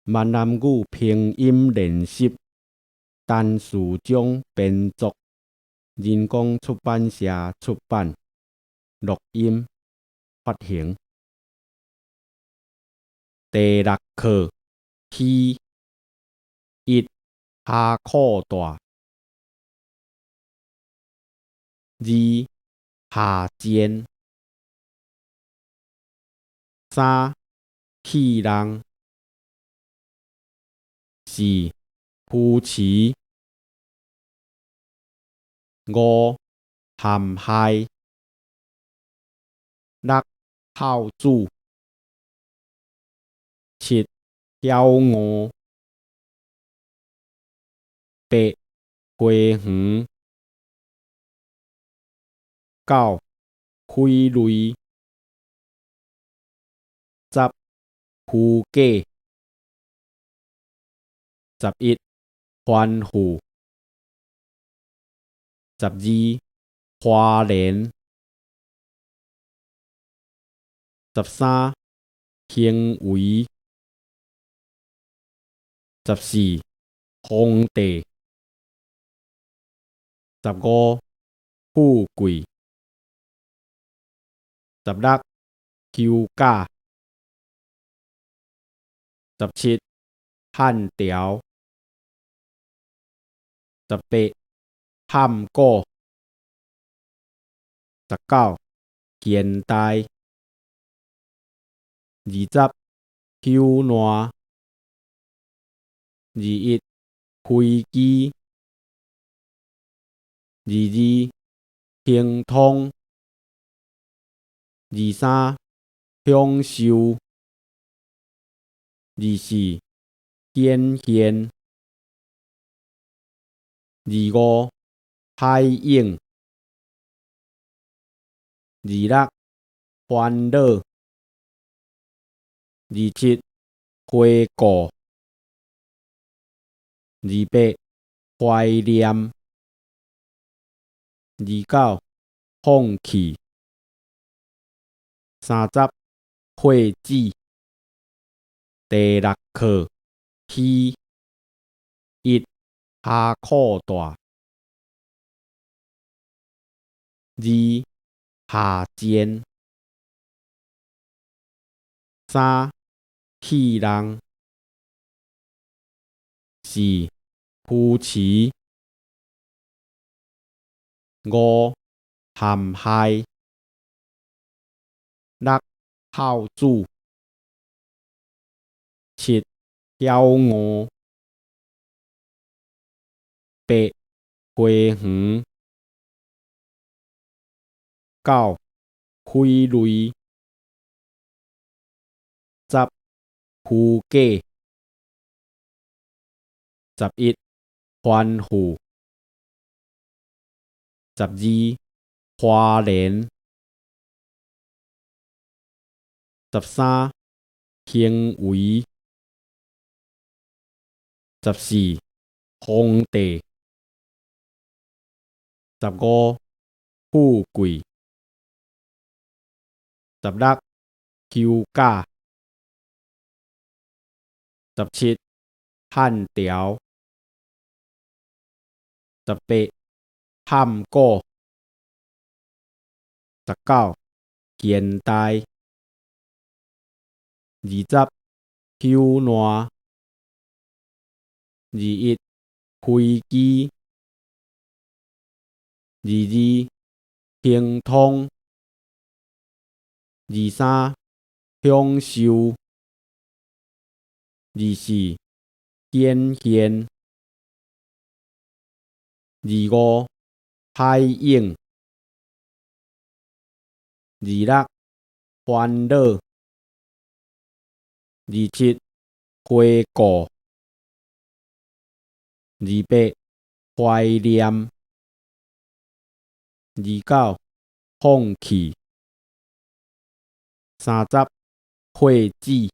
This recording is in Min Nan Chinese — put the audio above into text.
閩南語拼音練習，陳士章編作，人工出版社出版，錄音發行。第六課，虛一跤褲帶，二下賤，三戲弄，四扶持，五陷害，六孝子，七曉悟，八花園，九匪類，十虛假，11翻覆，12花蓮，13行為，14皇帝，15富貴，16休假，17漢朝，18頷骨，19現代，20朽爛，21飛機，22亨通，23享受，24顯現，25海湧，26煩惱，27回顧，28懷念，29放棄，30廢紙。第六課，虛一跤褲帶，二下賤，三戲弄，四扶持，五陷害，六孝子，七曉悟，八花園，九匪類，十虛假，11翻覆，12花蓮，13行為，14皇帝，15富貴，16休假，17漢朝，18頷骨，19現代，20朽爛，21飛機，22亨通，23享受，24顯現，25海湧，26煩惱，27回顧，28懷念，29放棄，30廢紙。